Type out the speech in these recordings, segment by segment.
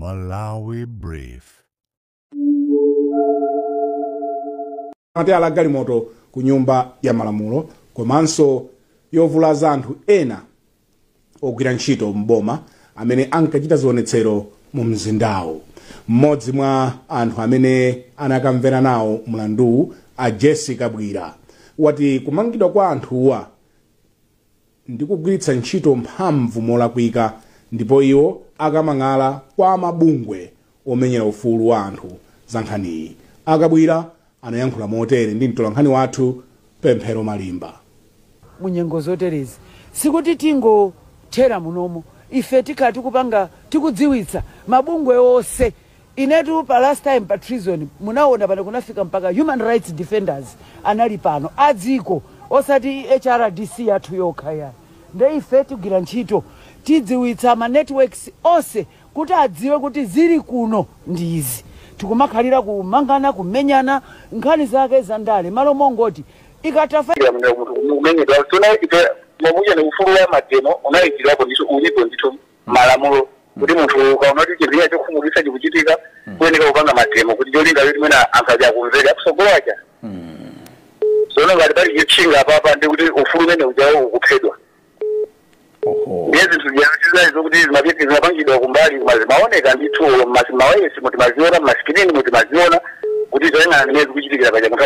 Malawi Brief. Mateyala galimoto ku Nyumba ya Malamulo komanso yovulaza anthu ena ogwira ntchito mboma amene ankachita zionetsero mu mzindawo. Mmodzi mwa anthu amene anakamvera nawo mlanduwu, a Jessica Bwira, wati kumangidwa kwa anthuwa ndi kugwiritsa ntchito mphamvu molakwika, ndipo iwo akamang'ala kwa mabungwe omenyera ufulu wa anthu za nkhaniyi. Akabwira anayankhula motere ndi mtolankhani wathu Pemphero Malimba. Munyengo zoterezi sikuti tingothera munomo. Ife tikhala tikupanga, tikudziwitsa mabungwe onse. Inetu pa last time pa treason munaona pano kunafika mpaka human rights defenders anali pano adziko, osati HRDC yathu yokha ya. Nde ife tigwira ntchito, tidziwitsa ma networks onse kuti adziwe kuti zili kuno ndi izi. Tikumakhalira kumangana, kumenyana, nkhani zake za ndale, malo mongoti ikatafa kumenyedwa tona ite mamuja ni ufulu wa ma demo unayikirapo ndithu, ulipo ndithu malamulo kuti munthu ukaona kuti chinthu chokhumudwitsa chikuchitika, kuyeneka kupanga ma demo kuti cholinga choti mwina anthu aja akumvera akusogolo aja. Sono ngati pali chitchinga apapa, ndi kuti ufulu umene ujawo ukuphedwa. Ndiye zinthu zizali zokuti zimapangidwa kumbali, koma zimaoneka ndithu mawayesi, mutimaziona mma screen, mutimaziona kuti zoyang'ana zimene zikuchitikira paja. Munthu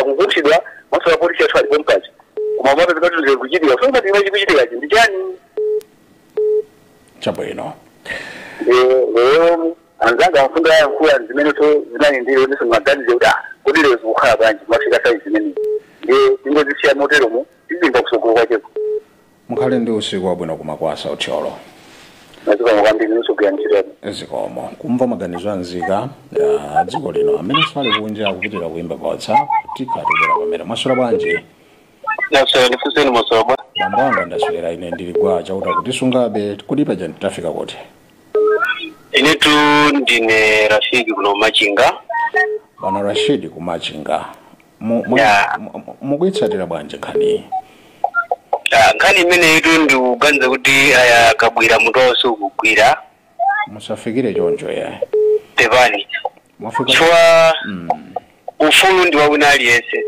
akukunthidwa maso a polisi athu alipo mpaja, koma umapeza kuti zikuchitika. So ngati chimene chikuchitikachi ndi chani? Chabwino. Lero anzanga amfunda ayankhula zimene so zinali ndilo ndiso maganize kuti, ah, kodi lero zikukhala bwanji mwafika saizi zimenezi? Ndiye tingozisiya moteromo, tizimva kusogolo kwacheko. Mukhale ndi usiku wabwino kumakwasa uthyolo. Mazikomo kwambiri, nusogwira ntchito. Zikomo. Kumva maganizo anzika ya dziko lino amene sali kunja kupitira kuimba pa WhatsApp, tikatubwera pamene. Mwaswera bwanji? Ndaswera, ndifunseni, mwaswera bwa? Bambo anga, ndaswera ine, ndili gwa chauta kutisungabe. Kuti paja tafika kuti? Inetu ndine Rafiki kuno Machinga. Bwana Rashid kumachinga, mukuyitsatira bwanji nkhaniyi? Ah, nkhani imeneyitu ndikuganiza kuti aya Kabwira mutu wawo sukugwira. Musafikire choncho ye. Pepani. Mwafika. Chifukwa ufulu ndi wa wina aliyense.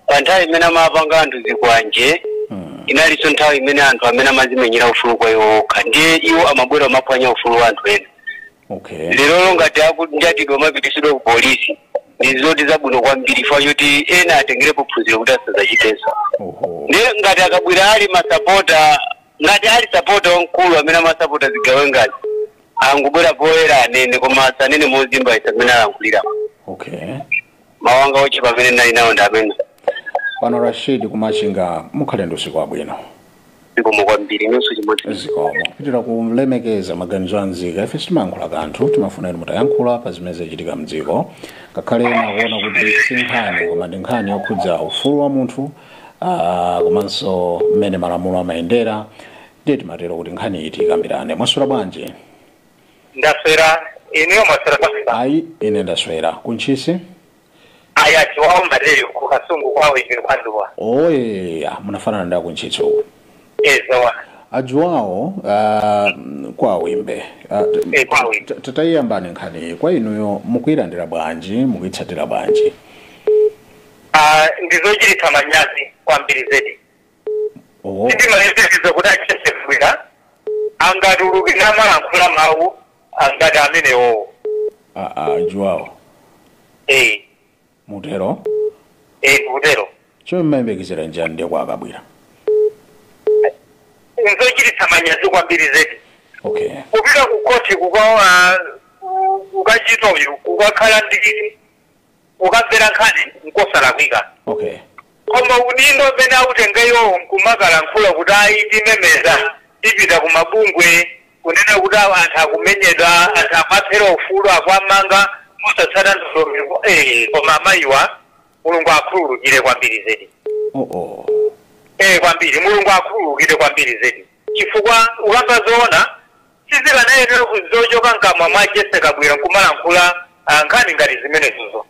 Pa nthawi imene amapanga anthu zikwanje, inalinso nthawi imene anthu amene amazimenyera ufulu kwa iwo okha, ndiye iwo amabwera amaphwanya ufulu wa anthu ena. Lero ngati akunjatidwa, amapitisidwa ku polisi, ndi zoti zabwino kwambiri, chifukwa choti ena atengerepo phunziro kuti asadzachitenso. Ndiye ngati akabwera ali masapota, ngati ali sapota wamkulu amene amasapota zigawengazi, angubwera poyera anene, koma asanene mozimba isa amene alankhulira. Mawanga ochepa amene nali nawo ndi amene. Bwana Rashid kumachinga, mukhale ndi usiku wabwino. Zikomo kwambiri, nonso chimodzi. Zikomo. Kupitira kulemekeza maganizo a nzika, ife sitimayankhula kanthu, timafuna inu mutayankhula pa zimene zachitika mdziko, ngakhale ena akuona kuti si nkhani, koma ndi nkhani yokhudza ufulu wa munthu, komanso mmene malamulo amayendera. Ndiye timatero kuti nkhani iyi tikambirane. Mwaswera bwanji? Ndaswera, inuyo mwaswera bwanji? Ayi, ine ndaswera. Kuntchisi? Aya, chiwawo mateyo kukasungu kwawo ine kwanduwa. Oyeya, munafanana ndi akuntchisi uku. Ezowa. Ajuwawo kwa Wimbe. Kwa Wimbe. Tatayiyambani nkhani kwa inuyo, mukuyilandira bwanji, mukuyitsatira bwanji? Ah, ndizochititsa manyazi kwambiri zedi. Sindimayembekeza kuti achesefwira angatuluke namalankhula mawu angati amenewo. Ah, ah, Juwawo? Eh. Mutero? Eh, ndikutero. Chomwe mmayembekezera njani ndiye kwa Akabwira? Nzochititsa manyazi kwambiri zedi. Kupita ku koti, kukachitoyo, kukakhala ndi kukamvera nkhani nkosalakwika, koma udindo umene autengeyo nkumakalankhula kuti ayi, timemeza, tipita kumabungwe kunena kuti awa anthu akumenyedwa, anthu akuaphera ufulu, akuamanga mosatsata ndondomeko. Eh, koma amayiwa, Mulungu akhululukire kwambiri zedi. Oh. Eh, kwambiri, Mulungu akhululukire kwambiri zedi, chifukwa ukamba zoona sizikanayenera zochoka mkamwa mwa Jesse Kabwira nkumalankhula nkhani ngati zimenezozo.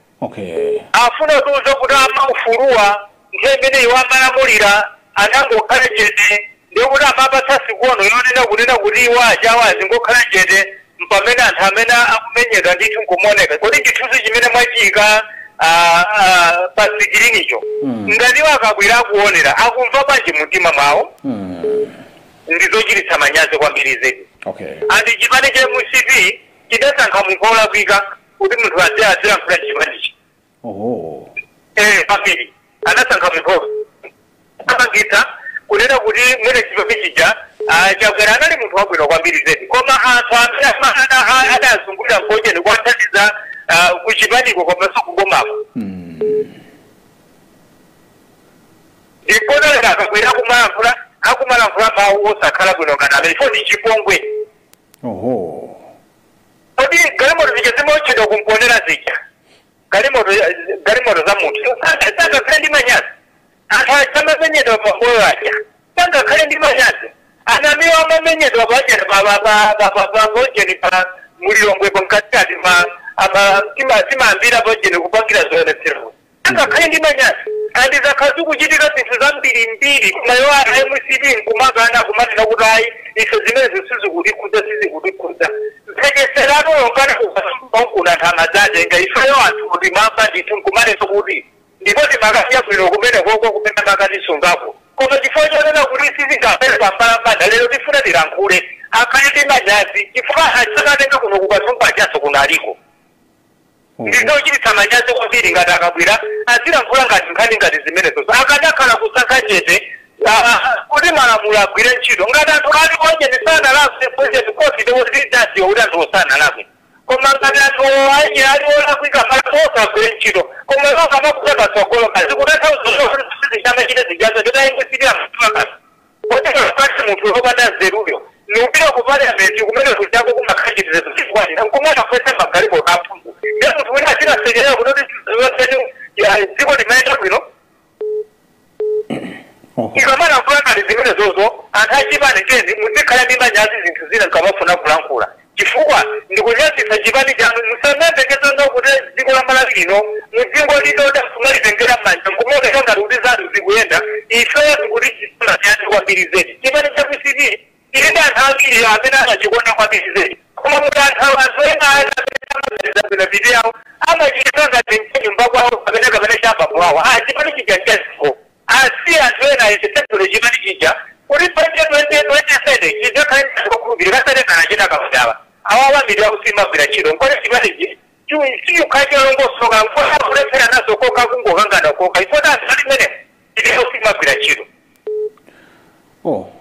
Afuna tiuze kuti amaufuluwa nthawi imene iwo amalamulira anangokhala chete, ndikuti amapatsa sikono yonena kunena kuti iwo achawo azingokhala chete. Amene akumenyedwa ndithu nkumoneka kodi chithunzi chimene mwachiyika pa sikilinicho, ngati akabwera akuonera, akumva bwanji mumtima mwawo? Ndizochititsa manyazi kwambiri zedi. And chipani cha MCP chidasankha munthu olakwika kuti munthu azilankhula chipanichi. Kwambiri anasankha munthu apangitsa kunena kuti mwene chipani chija. Chakwera anali munthu wabwino kwambiri zedi, koma anthu amene adazungulira mkocheni kuwathandiza kuchipaniko komanso kubomako, ikonolera akabwera akumalankhula, akumalankhula mawu osakhala bwino ngati amene fo ndi chipongwe. Kodi galimoto zija zimaotchedwa kumponera zija, galimoto, galimoto za munthu, sangakhale ndi manyazi? Anthu asamamenyedwa pamboyo aja sangakhale ndi manyazi? Anamiwa amamenyedwa pajeni pangojeni pa mulilongwepo mkatikati timayambira pajeni kupangira zionetsero, sangakhale ndi manyazi? And zakhala zikuchitika zinthu zambirimbiri, koma iwo a MCP nkumakana, kumanena kuti ayi, ife zimene sizikutikhudza, sizikutikhudza. Mphekeserano yonkana kukuna anthu amadzatenga ifeyo anthu timamva ndithu nkumanenso kuti ndipo timakasiya bwino kumene koko kumene makatisungako, koma chifukwa chonena kuti sizingapere pambalambanda, lero tifuna tilankhule, akhale ndi manyazi, chifukwa asakatenga kuno kukasungu achaso kunaliko. Ndizochititsa manyazi kwambiri ngati akabwera azilankhula ngati nkhani ngati zimenezo. Akadakhala kusankha chete kuti malamulo agwire ntchito. Ngati anthu ali ojeni sanalakwe, ojeni koti tidadziwa kuti anthu osanalakwe, koma ngati anthu aje ali olakwika, malamulo osagwire ntchito, koma iwo kamakuta patsogolo kazi kutanthauza chamachite zijazo nditayingwisirira mtima kasi kotero pati munthu wopanda nzeruyo niupita ku parliament kumene kuchako kumakhachitizezo chikwanira nkumona kwesa magalimoto aphungu, ndiye munthu wina achinasekerera kuti dziko limayenda bwino. Ikamalankhula ngati zimene zozo, anthu achipani cheni muzikhala ndi manyazi zinthu zina nkamafuna kulankhula, chifukwa ndikunyazitsa chipani chanu. Musamapekeza kuti dziko la Malawi lino mudzingo lidoda kumalitengera m'manja nkumaoneka ngati kuti zanthu zikuyenda. Ifeyo zikuti chimasiyani kwambiri zedi. Chipani cha MCP ili ndi anthu ambiri amene amachikonda kwambiri zedi, koma kuti anthu ena amene piti yawo amachita ngati mnyumba kwawo kapena chamba mwawo. Chipani chija nchaziko asi anthu ena isesebule chipani chija kuti 2027 chidzakhale ndikukhulupirira kasate kana china kamadala awawa miri akusimagwira ntchito nkone chipanichi chiyukhala chalongosoka nkona kulephera nazo koka kungokangana koka ifota anthu ali mene ili akusimagwira ntchito.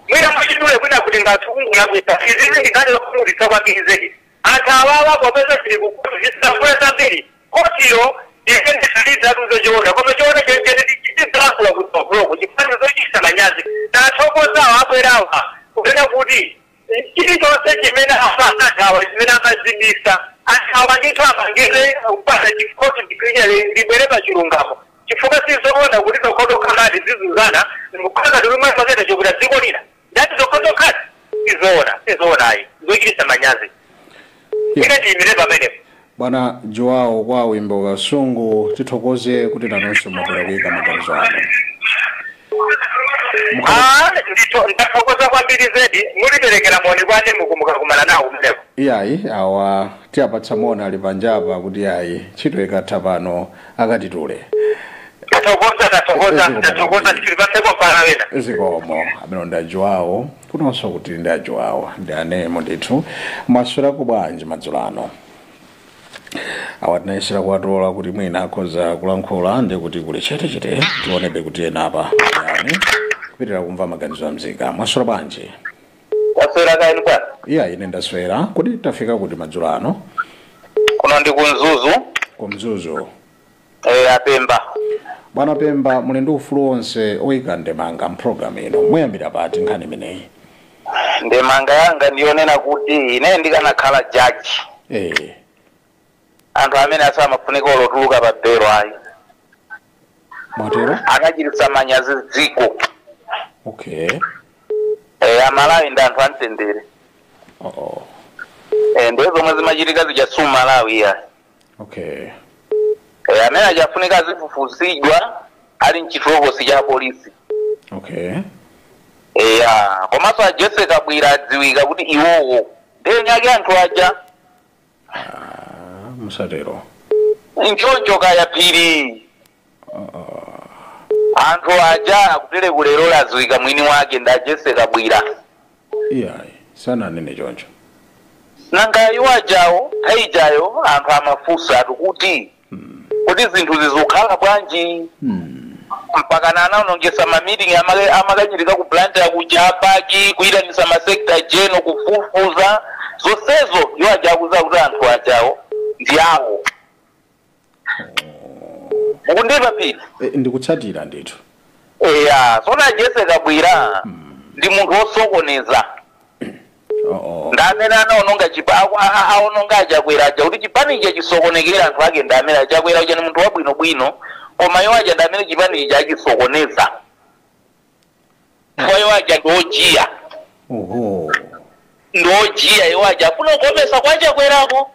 Mwina mwachidule kwina kuti ngathu kungulakwisa izizi ndinkhani zokhumudwitsa kwambiri zedi. Anthu awawa popeza zili kukuzisakula zambiri, kotiyo ndizatuzo chiona, koma chiona chenchene chidzilankhula kutsogoloko chifani zochititsa manyazi. Tathokozawo abwerawa kunena kuti chilichonse chimene amasanthawa chimene amazibisa anthu awa ndithu amangire kupata chikhoti libwere pa chilungamo, chifukwa sizoona kuti zokhodokhalati zizuzana nkukhala ngati lumwe maketa chokuta dziko lina ndati zokhodokhati sizoona, sizoona ayi, zochititsa manyazi. Ine ndiyimire pamenepo. Bwana Joao kwa Wimbo Kasungu, tithokoze kuti nanonso mwabwera kuyika maganizo anu. Ndathokoza kwambiri zedi. Muliperekera moni kwani mukumukakumana nawo kumeneko. Iyayi, awa tiyapatsa moni, ali panjapa kuti yayi, ntchito ikatha pano akatitule. Tathokoza, tathokoza, tathokoza, tilipaseko mpana wena. Zikomo. Amene ndi aJoao kunonso kuti ndi aJoao ndi anemo ndithu. Mwaswerako bwanji madzulo ano? Awa tinayesera kuwatola kuti mwina akhoza kulankhula, ndi kuti kuli chetechete. Tionebe kuti ena apa yani kupitirira kumva maganizo a mzika. Mwaswera bwanji? Waswera kaini bwana? Iya, ine ndaswera. Kuti tafika kuti madzulo ano? Kuno ndi kuMzuzu. KuMzuzu? Apemba. Bwana Pemba, muli ndi ufulu wonse oyika ndemanga mpulogalamu ino. Muyambira pati nkhani imeneyi? Ndemanga yanga ndiyonena kuti ine ndikanakhala jaji, anthu amene asamafunika olotuluka pa belo ayi. Mwatero? Akachititsa manyazi dziko. Amalawi ndi anthu amtendere. Oh. Ndiye zomwe zimachitika zija su Malawi iya. Amene achafunika azifufuzidwa ali mchitolokosi cha polisi. Eya, komanso a Jesse Kabwira adziwika kuti iwowo ndiye nyake anthu aja. Musatero. Nchoncho kaya Phiri. Anthu aja akutere kulero laziwika mwini wake ndacheseka bwira. Iyayi, sananene choncho. Nanga iwo ajawo nthawi ijayo anthu amafunsa atu kuti kuti zinthu zizikhala bwanji, mpaka na anaonongesa ma meeting amakachitika ku Blantyre kuja paki kuyitanisa ma secretary general kufufuza zonsezo, iwo aja akuza kuti anthu ajawo ndi awo. Mukundimva, Phiri? Ndikutsatira ndithu. Eya, sona ajeseka bwira ndi munthu wosokoneza. Oh. Ndi amene anaononga aononga achakwera aja kuti chipanichi chisokonekera. Anthu ake ndi amene achakwera uja ni munthu wabwinobwino, koma iwo aja ndi amene chipanichi achisokoneza, chifukwa iwo aja ndi ojiya. Oho. Ndi ojiya iwo aja, afuna kukomesa kwa chakwerako.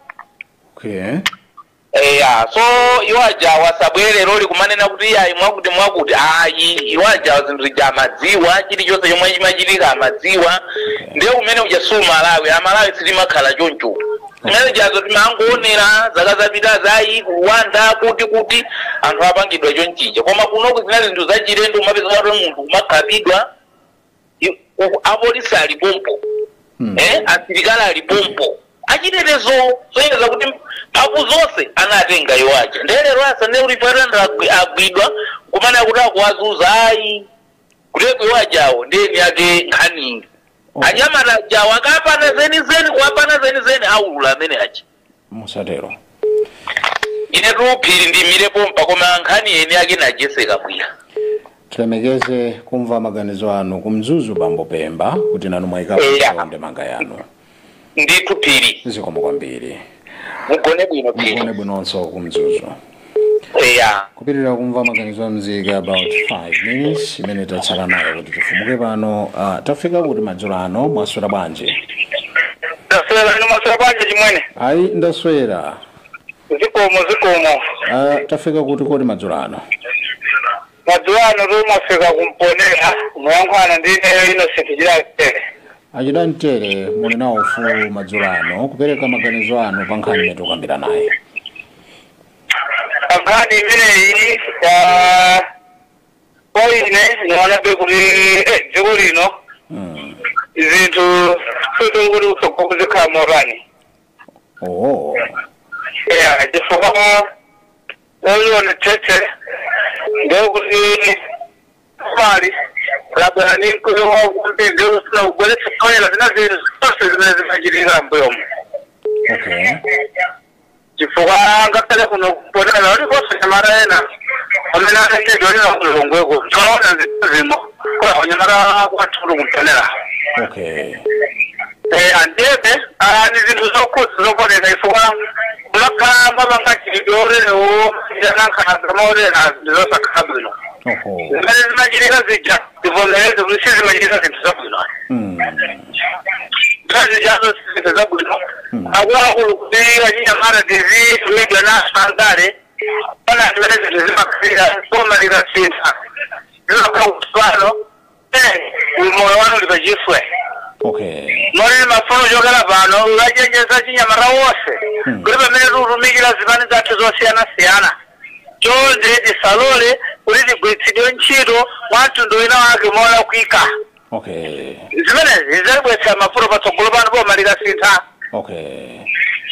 Eya, so iwo aja wasabwere loli kumanena kuti iyayi, mwakuti mwakuti, ayi. Iwo aja zinthu zija amadziwa, chilichonse chomwe chimachitika amadziwa. Ndiye kumene uja su Malawi, Amalawi sitimakhala choncho. Zimene jazo timangoonera zaka zapitazi, ayi, ku Rwanda kuti anthu apangidwa chonchija, koma kunoku zinali zinthu zachilendo. Umapeza kuti munthu kumakhapidwa, apolisi alipompo, asilikali alipompo, achitetezo, soyeza kuti mphamvu zonse anatenga iwo aja. Ndelero asane kuti patanda agwidwa kumene akuti akuwazuza, ayi, kuteko iwo ajawo ndeni ake nkhani. Anyamata ajawo akapana zenizeni, kuwapana zenizeni, aulula amene aja. Musatero. Ine tuphiri ndimirepo koma nkhani eni ake najeseka bwira. Tilemekeze kumva maganizo anu kumzuzu, bambo Pemba, kuti nanu mwayikapo ndemanga yanu. Ndithu, Phiri. Zikomo kwambiri. Mugone bwino, Phiri. Mugone bwinonso kumzuzu. Eya. Kupitirira kumva maganizo amzika, about 5 minutes imene tatsala nayo kuti tifumuke pano. Tafika kuti madzulo ano, mwaswera bwanji? Ndaswera, inu mwaswera bwanji chimwene? Ayi, ndaswera. Zikomo, zikomo. Tafika kuti kodi madzulo ano? Madzulo ano tumafika kumponera, muyankhwana ndi ineyo Innocent Chilatere. Achidamtere, muli nawo ufulu madzulo ano kupereka maganizo anu pa nkhani imene tikukambira naye. Nkhani imeneyi ya kwa ine ndionabe kuti dziko lino zinthu sikuti kutsogolo kuzikhala motani. Oh. Ya, chifukwa lolionetsetse ndekuti mali labda ni kwambiri usina kubweretsa toyela zina zinthu zonse zimene zimachitika mbuyomo. Chifukwa ngakhale kuno kuponera uliponso nyamara ena amene atengedwa lina kulongweko toona zinthu zimo kula nyamara kwathu kumponera. Andebe ani zinthu zokhudza zoponeka, chifukwa kumakhala mapangachidwe orerewo anankhanza maorera zinthu zosakhala bwino. Zimene zimachitika zija tivomereze kuti sizimachitika zinthu zabwino. Zijazo zinthu zabwino. Akuluakulu kuti achinyamata tizitumidwa naso andale pana zimene zinthu zimakhalira boma likasintha zimakhala kutsopano moyo wanu uli pachiswe. Mori mafuno chokera pano ukachenjeza chinyamata wonse kuti pamene tikutumikira zipani zathu zosiyanasiyana, chonde tisalole kuti tigwiritsidwe ntchito mwa mtundu wina wake molakwika. Zimenezi zizabweretsa mafuno patsogolo pano boma likasintha.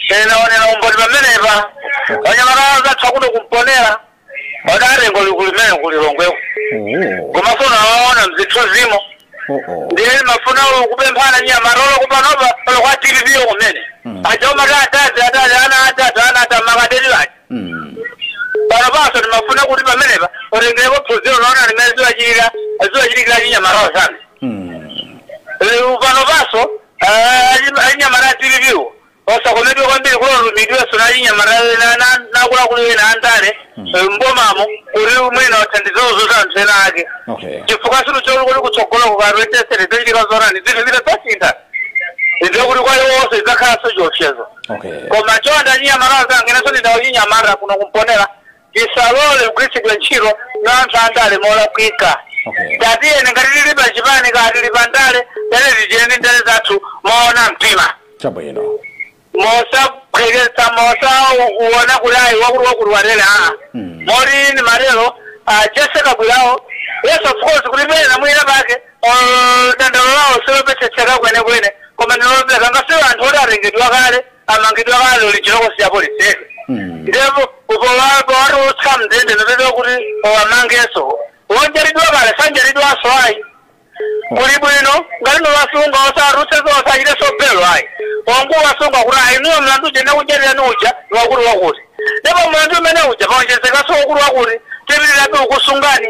Tinaonera umboni pamenepa, anyamata zathu akuno kumponera adatengo limene kulilongweko. Kumafuna awaona mzithunzimo. Oh. Ndiye mafuna kupemphana nyamata olo kupanopa olo kwa TV kumene aja omati atati atati ana atatu ana atatu makateti aja. Pano paso timafuna kuti pamenepa utengereko phunziro loona limene ziwachitika ziwachitikira chinyamatawo zanu. Pano paso achinyamata TV osakomedwe kwambiri kulolumidweso nachinyamata nakuluakulu ena andale mbomamo kuti mwina uthandizewo za anthu ena ake. Chifukwa sinu cholukuti kutsogolo kukarwetesere zochitika zorani zinthu zita zasintha ndekuti kwa iwonso idzakhalanso chiopsezo. Koma chonda chinyamata zange naso ndindawo chinyamata kuno kumponera tisalole kugwiritsidwa ntchito na anthu andale molakwika. Tatiyene ngati tili pa chipani kati tili pa ndale, tene tichiyeni ndale zathu moona mtima. Chabwino. Mosagwiritsa Usaphekesa uona kulayi wakuri wakuri warele mori ni marelo Jessica Bulao. Yes, of course kulibena mwina bake dandalo lao silopeseseka kwene kwene koma nilopeka ngasiwa anthu oti atengedwa kale amangidwa kale ulichiloko siya polisi. Ndipo upowapo wati utsamndende nopeta kuti owamangeso wonjeridwa kale sanjeridwaso ayi kuli bwino ngati nowasunga osarutseso osachiteso belo ayi ongu wasunga kuti ayi niwo mlandu uja nakujererani uja wakuti wakuti ndipo mlandu umene uja paonjezekaso wakuti wakuti tipitirabe ukusungani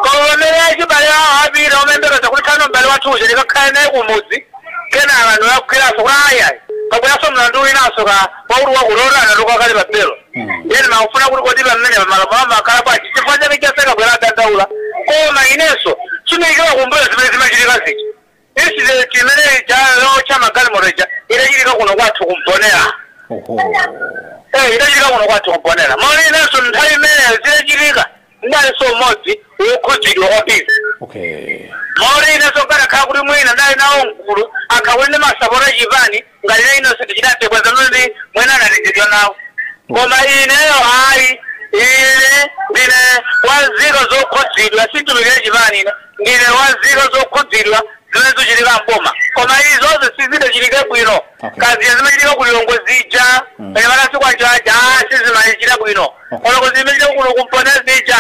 koma pamene achibale awo apita omembekeza kuti khano m'bale wathu uja ndikakhale naye kumudzi kenaka noyakukhiraso kuti ayi pabweraso mlandu winaso ka wakuti wakuti oti anatuka kale pa belo. Then makufuna kuti kodi pamene pamalamulo amakhala bwanji chifukwa chake Jessica Bwera adandaula koma inenso chimeyikiwa kumbuyo zimene zimachitika zija incident imene ija magalimoto ija itachitika kuno kwathu kumponera. Itachitika kuno kwathu kumponera moni inenso nthawi imeneyo zitachitika ndalinso mmodzi wokhudzidwa kwambiri. Moni inenso nkanakhala kuti mwina ndali nawo mkulu akhakuti ndi masapota chipani ngati ine inonso tichitatekwa zamene mwina anatengedwa nawo. Koma ineyo ayi ine ndine wazika zokhudzidwa sintumikire chipani ine ndine wazika zokhudzidwa zimene zikuchitika mboma koma izozo sizidachitike bwino. Kaziya zimachitika kulilongo zija pamene aja sizimachita bwino oloko zimachitika kuno kumpona zija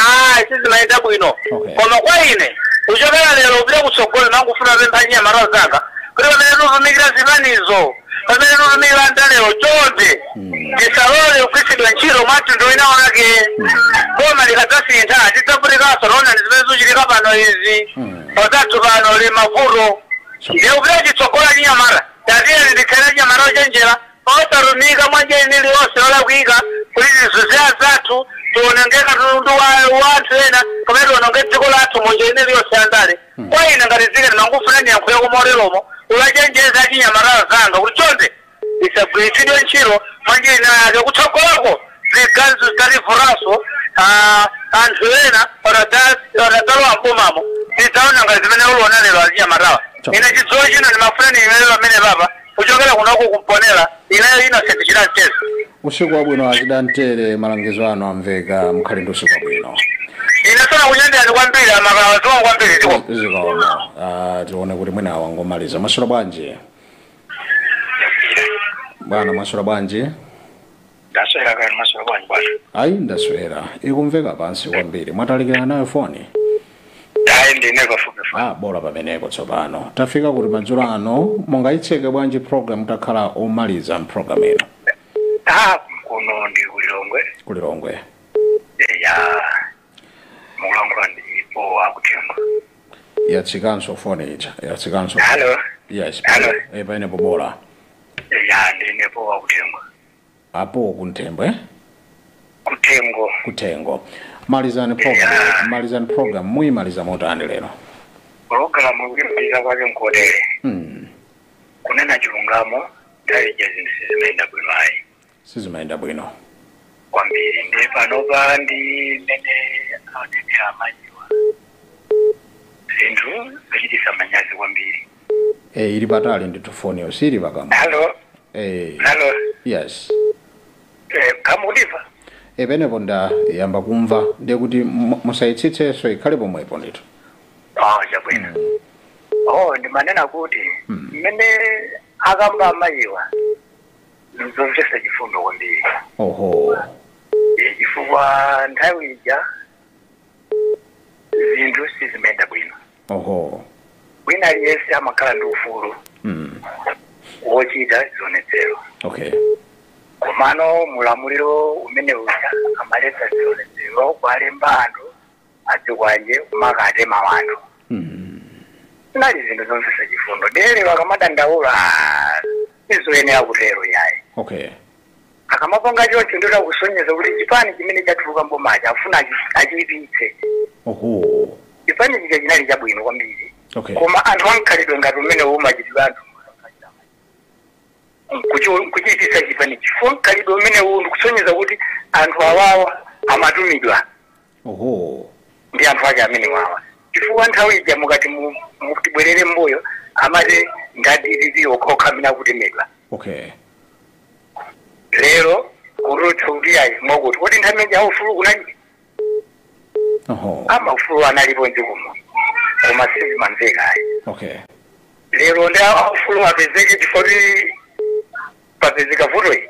sizimayenda bwino. Koma kwa ine kuchokera lero upita kutsogolo mangufuna pempha nyamara zanga kuti pamene titumikira zipanizo pamene titumikira ndalero chonde tisalole kugwiritsidwa ntchito mwamtundu wina wake. Boma likadzasintha tidzavutikaso lona ndi zimene zikuchitika pano izi pazathu pano li mavuto ndiye kupita chitsogola chinyamara tatiyeni ndikhale chinyamara ochenjera osarumika mwanjira iliyonse yolakwika kuti zizuziya zathu tionongeke katundu wa anthu ena kapena tiononge dziko lathu munjira iliyonse yandale. Kwa ine ngati dziko ndimangufuna ndiyankhule kumoteromo ulachenjeza chinyamara zanga kuti chonde isagwiritsidwe ntchito mwanjira ina yake kutsogolako ziganizo zitativutanso anthu ena otadzalowa mbomamo tidzaona ngati zimene uliona lero achinyamatawa. Ine chidzulo chino ndimafuna ndiyimirire pamene papa kuchokera kunoko kumponera ineyo Innocent Chidamtere. Usiku wabwino Achidamtere, malangizo anu amveka, mukhale ndi usiku wabwino. Ine sona kunyenderani kwambiri amakawa ziwa kwambiri ziko. Zikomo. Tione kuti mwina wangomaliza. Mwaswera bwanji? Bwana mwaswera bwanji? Ndaswera kani mwaswera bwanji bwana. Ayi ndaswera. Ikumveka pansi kwambiri. Mwatalikirana nayo foni? Ayi ndine pafupi. Bora pamenepo tsopano. Tafika kuti madzulo ano mungayitseke bwanji program takhala omaliza program ino. Kuno ndi kulilongwe. Kulilongwe. Ya mulankhula ndipo akuthengo. Yatsikanso foni ija. Yatsikanso. Hello. Yes. Hello. Pamenepo bora. Ya ndinepo akuthengo. Apo kunthembwe? Kutengo. Kutengo. Malizani program. Malizani program muyimaliza motani lero. Program kuyimaliza kwake nkotere. Kunena chilungamo nthawi zinthu sizimayenda bwino ayi. Sizimayenda bwino. Kwambiri ndi panopa ndi mmene aonekera amayiwa. Zinthu zachititsa manyazi kwambiri. Ili patali ndithu foniyo sili pakamwa. Hello. Hello. Yes. Kamukutimva? Penepo ndayamba kumva ndiye kuti musayitsitsenso ikhale pomwepo ndithu. Chabwino. Ndimanena kuti mmene akamba amayiwa nzomvetsa chifundo kwambiri. Oho. Chifukwa nthawi ija zinthu sizimayenda bwino. Oho. Wina aliyense amakhala ndi ufulu wochita zionetsero. Okay. Komano mulamuliro umene uja amaletsa zionetsero kwalemba anthu adzikwanje kumakatema wanthu. Nali zinthu zomvetsa chifundo. Dere akamadandaula sizoyenera kutero yayi. Okay. Akamapanga choncho ndoda kusonyeza kuti chipani chimene chatuluka mbomachi afuna achiyipitse. Oho. Chipani chija chinali chabwino kwambiri. Okay. Koma anthu ankhalidwe ngati umene umachitidwa anthu kuchitisa chipani chifukwa mkhalidwe umene uwu ndikusonyeza kuti anthu awawa amatumidwa. Oho. Ndi anthu ake amene wawa. Chifukwa nthawi ija mukati mutibwerere mbuyo amati ngati DPP okha amene akutemedwa. Okay. Lero kuti ayi mwakuti kuti nthawi imeneyi aufulu kunalibe. Oho. Amaufulu analipo mdzikomo, koma sizimamveka ayi. Lero ndi aufulu apezeke chifukwa papezeka vuto iyi?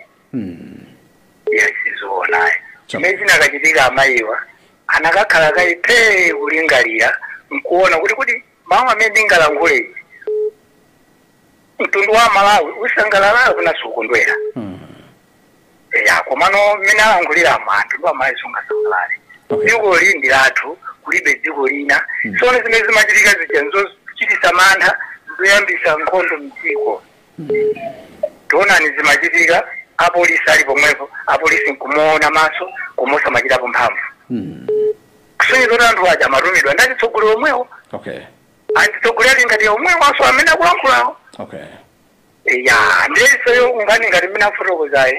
Yasizoona. Chimene chinakachitika, amayiwa anakakhala kaiphe kulingalira nkuona kuti mawu amene ndingalankhule izi, mtundu wa Malawi usangalala kunaso kukondwera. Ya, komano mmene alankhuliramo, anthu wa Malawi sungasangalale. Dziko lili ndi lathu, kulibe dziko lina. Tsono zimene zimachitika zija nzochitisa mantha, zoyambisa nkhondo mdziko. Tionani zimachitika, apolisi ali pomwepo, apolisi nkumuona maso koma osamachitapo mphamvu, kusonyeza kuti anthu aja amatumidwa ndi atsogoleri omwewo. Atsogoleri ali ngati omwewo aso amene akulankhulawo. Ya, ndisoyo ngani ngati mmene afotokozayi,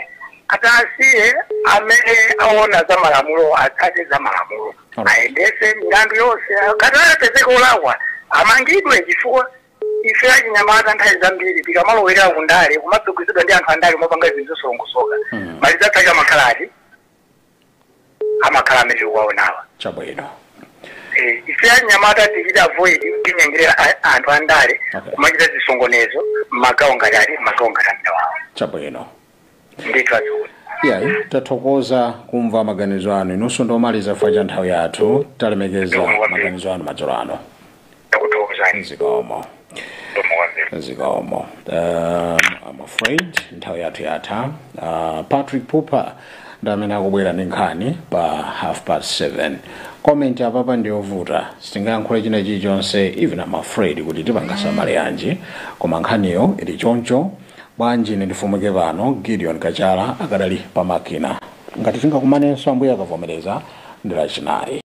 atasiye amene aona za malamulo atsate za malamulo, ayendese milandu yonse. Ngati apezeka olakwa, amangidwe, chifukwa ife achinyamata nthawi zambiri tikamalowera kundale, kumatsogozedwa ndi anthu andale mopanga zinthu zosolongosoka, maliza tsake amakhala ati amakhala amene tikuwaonawa. Chabwino. Ife achinyamata tichita avoid tinyengerera anthu andale kumachita zisongonezo mmagawo ngati ati mmagawo ngati amene wawo. Chabwino. Ndithu aziwona. Iyayi, tathokoza kumva maganizo anu. Inunso ndomaliza chifukwa cha nthawi yathu. Talemekeza maganizo anu madzulo ano. Ndakuthokozani. Zikomo. Ndomo kwambiri. Zikomo. I'm afraid nthawi yathu yatha. Patrick Pupa ndi amene akubwera ndi nkhani pa 7:30. Comment apapa ndiyovuta, sitingayankhule china chilichonse. Even I'm afraid kuti tipangasamale yanji, koma nkhaniyo ili choncho. Bwanji ine ndifumuke pano. Gideon Kachala akadali pamakina. Ngati tingakumanenso, Ambuye akavomereza, ndi Lachinayi.